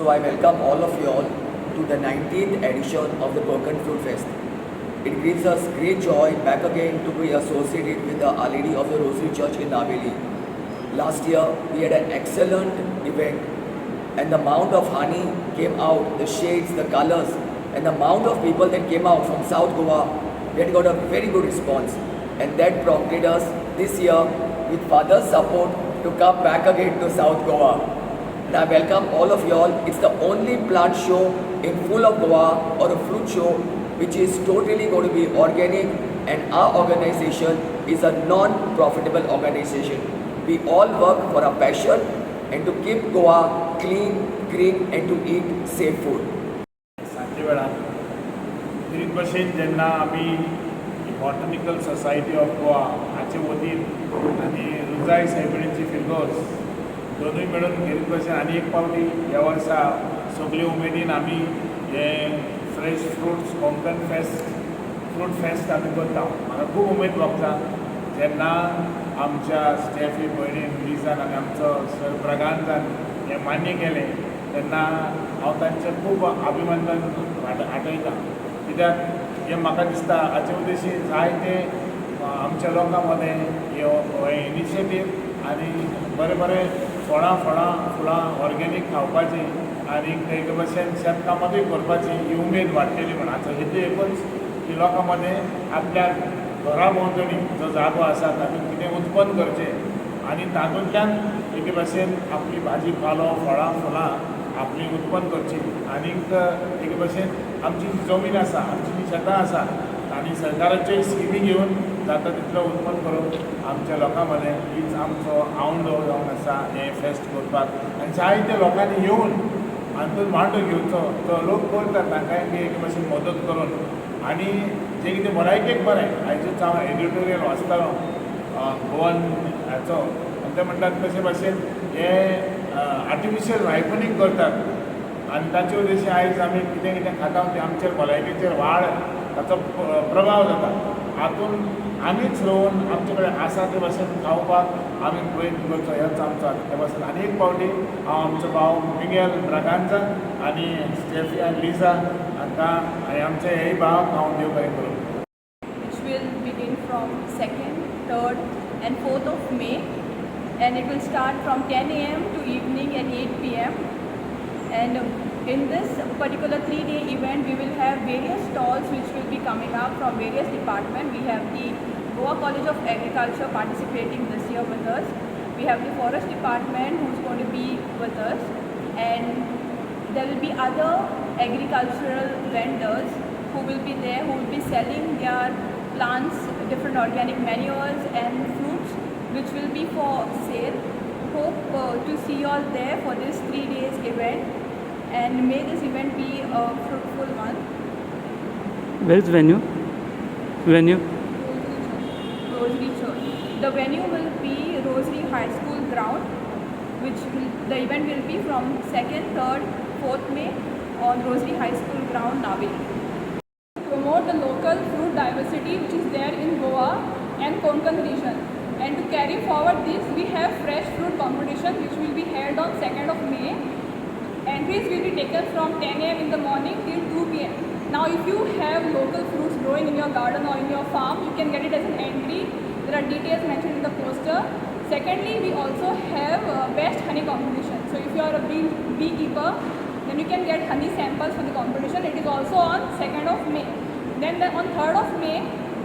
So I welcome all of you all to the 19th edition of the Konkan Fruit Fest. It gives us great joy back again to be associated with the Our Lady of the Rosary Church in Navelim. Last year we had an excellent event and the amount of honey came out, the shades, the colors, and the amount of people that came out from South Goa, we had got a very good response. And that prompted us this year with father's support to come back again to South Goa. And I welcome all of you all. It's the only plant show in full of Goa or a fruit show which is totally going to be organic, and our organization is a non-profitable organization. We all work for our passion and to keep Goa clean, green and to eat safe food. सांजे वेळार खेरीत भशेन जेन्ना आमी botanical society of Goa हाचे वतीन आनी रुजाय सायबिणीची फिरगोज दोनूय मेळून खेरीत भशेन आनी एक पावटी ह्या वर्सा सगळे उमेदीन आमी हें fresh fruits Konkan fest fruit fest आमी करता. म्हाका खूब उमेद भोगता जेन्ना आमच्या स्टेफी भयणीन लिजान आनी आमचो सर ब्रागांजान हें मान्य केलें तेन्ना हांव तांचें खूब अभिनंदन आठयता, कित्याक हें म्हाका दिसता हाचे उद्देशी जायते आमच्या लोकां मदें हे इनिशिएटीव आनी बरें बरें फळां फळां फुलां ऑर्गेनीक खावपाची आनी एके भशेन शेतकामतूय करपाची ही उमेद वाडटली म्हण. हाचो हेतू एकूच की लोकां मदें आपल्या घरा भोंवतणी जो जागो आसा तातूंत कितें उत्पन्न करचें आनी तातूंतल्यान एके भशेन आपली भाजी पालो फळां फुलां आपली उत्पन्न करची आनीक एके भशेन आमची जी जमीन आसा, आमची जी शेतां आसा आनी सरकाराच्यो स्किमी घेवन जाता तितलो उत्पन्न करून आमच्या लोकां मदें हीच आमचो आवंडो जावन आसा हें फेस्त करपाक. आनी जायते लोकांनी येवन हातूंत वांटो घेवचो. जो लोक करतात तांकांय बी एके भशेन मदत करून आनी जें कितें भलायकेक बरें. आयजूच हांव एडिटोरियल वाचतालो गोवन हाचो आनी ते म्हणटात कशे भाशेन हे आर्टिफिशियल रायपनींग करतात आनी ताचे उद्देशी आयज आमी कितें कितें खाता तें आमचेर भलायकेचेर वाड ताचो प्रभाव जाता. हातूंत आमीच रोवन आमचे कडेन आसा ते भाशेन खावपाक आमी प्रयत्न करचो, हेच आमचो आसा. ते भाशेन आनी एक पावटी हांव आमचो भाव मिगेल ब्रागांजा आनी स्टेफी आनी लिजा हांकां आनी आमचे हेय भाव हांव देव बरें करूं. Which will begin from 2nd, 3rd and 4th of May, and it will start from 10 a.m. to evening at 8 p.m. And in this particular 3-day event, we will have various stalls which will be coming up from various departments. We have the Goa College of Agriculture participating this year with us. We have the Forest Department who's going to be with us, and there will be other agricultural vendors who will be there, who will be selling their plants, different organic manures and fruits which will be for sale. Hope to see you all there for this 3 days event, and may this event be a fruitful one. Where is venue? Venue? Rosary Church. The venue will be Rosary High School ground, which will, the event will be from 2nd, 3rd, 4th May on Rosary High School ground, Navelim. Promote the local fruit diversity which is there in Goa and Konkan region. And to carry forward this, we have fresh fruit competition which will be held on 2nd of May. Entries will be taken from 10 a.m. in the morning till 2 p.m. Now, if you have local fruits growing in your garden or in your farm, you can get it as an entry. There are details mentioned in the poster. Secondly, we also have best honey competition. So, if you are a beekeeper, then you can get honey samples for the competition. It is also on 2nd of May. Then on 3rd of May,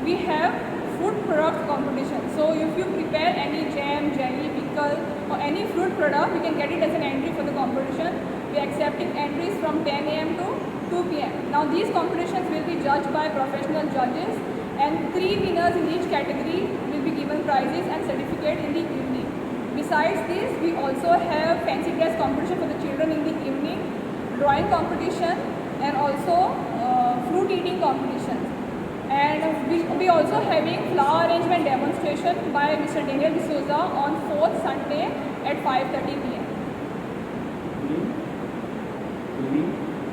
we have food product competition. So if you prepare any jam, jelly, pickle or any fruit product, you can get it as an entry for the competition. We are accepting entries from 10 a.m. to 2 p.m. Now these competitions will be judged by professional judges, and three winners in each category will be given prizes and certificate in the evening. Besides this, we also have fancy dress competition for the children in the evening, drawing competition and also fruit eating competitions. And we also having flower arrangement demonstration by Mr. Daniel D'Souza on 4th Sunday at 5:30 p.m.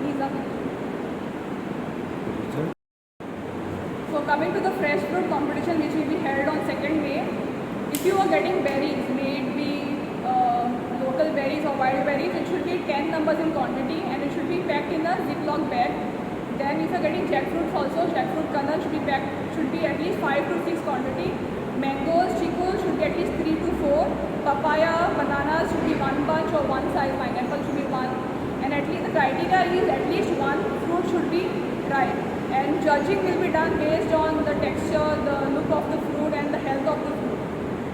Lisa. So coming to the fresh fruit competition which will be held on 2nd May, if you are getting berries, may it be local berries or wild berries, it should be 10 numbers in quantity and it should be packed in a Ziploc bag. Then if you are getting jackfruits also, jackfruit kernel should be packed, should be at least 5 to 6 quantity. Mangoes, chiku should be at least 3 to 4. Papaya, bananas should be 1 bunch or 1 size, pineapple should be 1. And at least the criteria is at least 1 fruit should be ripe. And judging will be done based on the texture, the look of the fruit and the health of the fruit.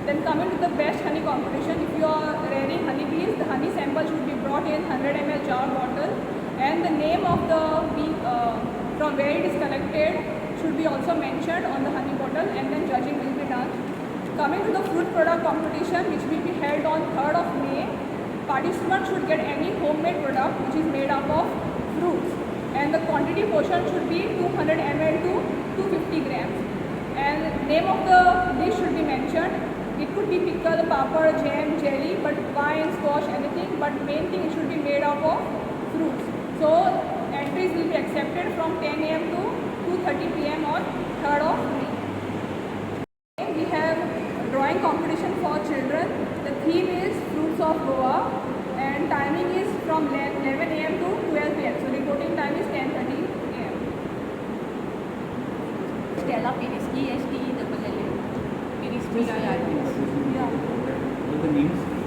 Then coming to the best honey competition, if you are rearing honeybees, the honey sample should be brought in 100 ml jar bottle, and the name of the bee from where it is collected should be also mentioned on the honey bottle, and then judging will be done. Coming to the fruit product competition, which will be held on 3rd of May, participants should get any homemade product which is made up of fruits, and the quantity portion should be 200 ml to 250 grams, and name of the dish should be mentioned. It could be pickle, papad, jam, jelly, but wine, squash, anything, but main thing it should be made up of fruits. So entries will be accepted from 10 am to 2:30 pm on 3rd of May. We have drawing competition for children. The theme is Fruits of Goa and timing is from 11 am to 12 pm. So reporting time is 10:30 am. Stella Pires, E S T E double L A, Pires, P I R S. Yeah. All the names.